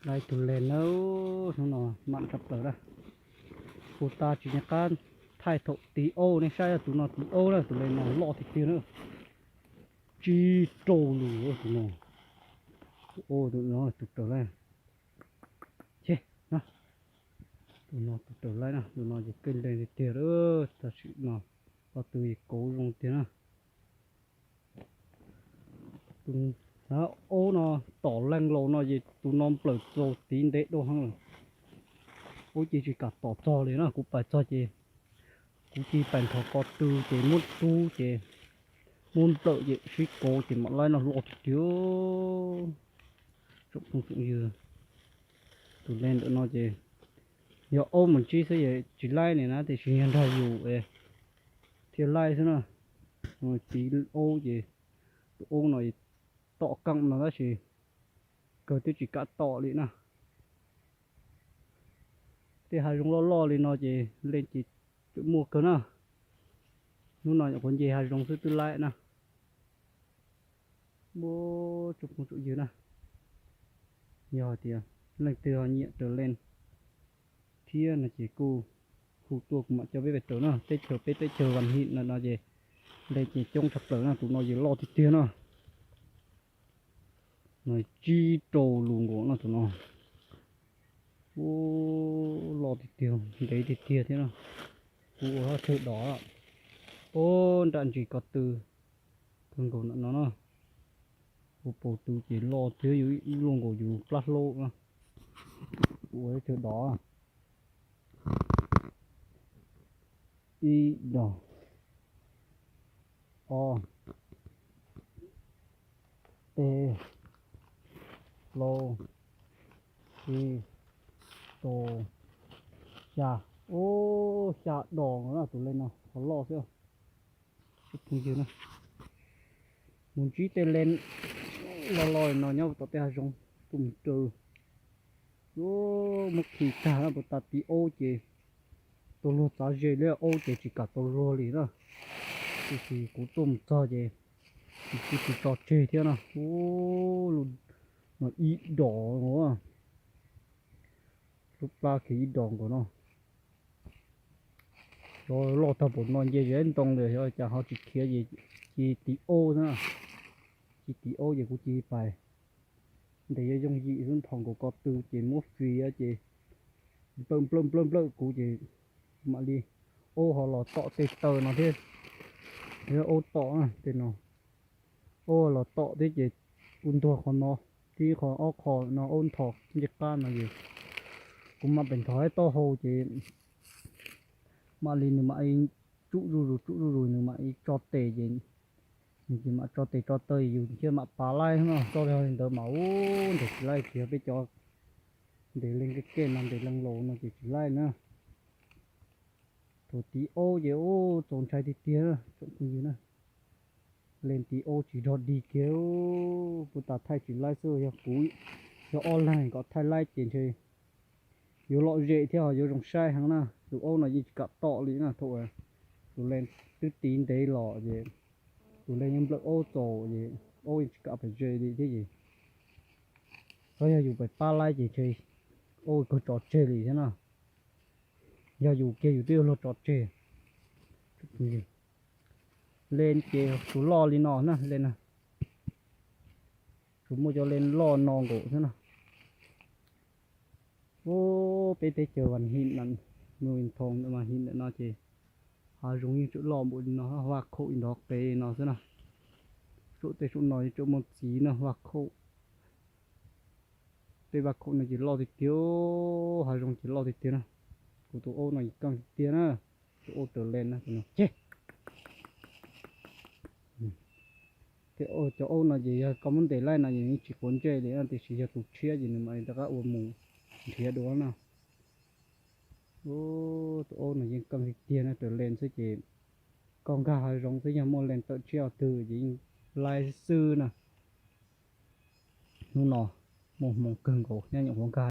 Lawv tus len na, hnub no mam tshaj plaws na. Kuv tas tsis nco qab thaij thaum tiv aub nej saib, tus no tiv aub na, tus len no loj tiag tiag na. Tsib rau lus tus no. Tus no tus raws lawm. Ces no, tus no tus raws lawm na, tus no ces keej leej tiag tiag lawm, tam sim no ko tw ces kauv zoo tiag na. Tus aub no tom leej laus no ces tus no nplawm txaus tiv ntev dua heev lawm. Ub, ces tsis kam tom txog li na, kuv pais txog ces kuv cia pais nthov ko tw ces muab rub ces muab nplawm ces sib kauv ces mam laib no loj tiag tiag. Tsoom phooj tsoom ywg, tus len ntawm no ces yog aub mus ntsib xwb es tsis laib li na, tiam sis yog nrog yus thiaj laib xwb na. Tiv aub ces tus aub no tom keej no tab sis kawg twb tsis kam tom li na. Tej hav zoov loj loj li no ces len ces tseem muaj kawg na. Hnub no nyuam qhuav nce hav zoov xwb twb laib na. Muaj tsoom phooj tsoom ywg na, yog hais tias leej twg ho nyiam raws len thiab no ces kuj hu tuaj kuv mam coj peb pais raws na. Teb chaws peb teb chaws Vas Him no ces len ces coob tshaj plaws na, tus no ces loj tiag tiag na. No tsib rau lus nkaus no tus no. Ub, loj tiag tiag, ntev tiag tiag thiab no. Kuv ua hauj chawj dov, ub, nram ntsis ko tw kawg nkaus no no. Ua paus tw ces loj thiab, yus ib luaj nkaus yus plab hlaub no. Kuv ua hauj chawj dov. Ib dos, ob, peb, plaub, tsib, rau, xya. Ub, xya dos no na, tus len no qhov loj xwb. Mus ntsib tej len loj loj no nyob tom tej hav zoov tuaj mus raws. Muab khi tag na, puas tas tiv aub ces tau luag txav ze li, aub ces tsis kam tau luag li na. Tiam sis kuv tuaj mus txog ces kuv tsis tso tseg thiab na. Ub, no ib dos, lub plab kiag ib dos nkaus no. Cov loj tag npaum no nce zem ntoo lawm, yog cas ho tsis khiav ces cia tiv aub xwb na. Cia tiv aub ces kuv cia pais ntes yooj yim xwb, nthos nkaus ko tw ces muab fis ces nplawm nplawm nplawm nplawm kuv ces mam li, aub ho los tom tej taw no thiab. Aub tom tej no, aub los tom thiab ces kuv ntuag qhov no, tib qho ob qho no aub nthos ncej qab no ces kuv mam pem nthos ib taub hau ces mam li nws mam li tsuj zuj zus tsuj zuj zus, nws mam li tso tes ces nws ces mam tso tes tso taw yus thiaj mam pav laib no. Txoj li ntawd mas ub, ntes tsis laib, tsis yog peb cov ntes leej kej kej no, ntes leej laus no ces tsis laib na. Thaum tiv aub ces ub, txaus ntshai tiag tiag tsoom phooj ywg na. Len tiv aub tsis dog dig kiag, puas tas thaij tsis laib xwb, yog kuv, yog ob leeg kom thaij laib ces ntshe yuav lom zem thiab ho yuav zoo saib heev na. Tus aub no yeej tsis kam tom li na, thaum tus len twb tiv ntev los ces tus len yeej nplawm aub txaus ces aub yeej tsis kam pes ze li thiab ces, txhob yog yus pes pab laib ces ntshe aub kawg tso tseg li thiab na. Yog yus kiag yus twb yuav luag tso tseg. Len ces tsuas loj li no na, len na. Tsuas muaj cov len loj no nkaus xwb na. Ub, peb teb chaws Vas Him, Nus Him ntawm no ces hav zoov yeej tseem loj npaum li no, vaj khaum ib nrov qev no xwb na. Saum tej saum no tseem muaj txiv na, vaj khaum. Tej vaj khaum no ces loj tiag tiag, hav zoov ces loj tiag tiag na. Kuv tus aub no keej tiag tiag na, tus aub raws len na, tus no ces. Tej cov aub no ces yog koj muab ntes laij no ces yeej tsis quav ntsej li na, tiam sis yog tus tshiab ces nws mam li rov qab ua mus nrhiav dua na. Tus aub no yeej keej tiag tiag na, raws len xwb ces koj nkag hav zoov xwb, yog muaj len tawm tshiab twg ces yeej laij xwb na. Hnub no muaj hmoo kawg nkaus, nyob nyuam qhuav nkag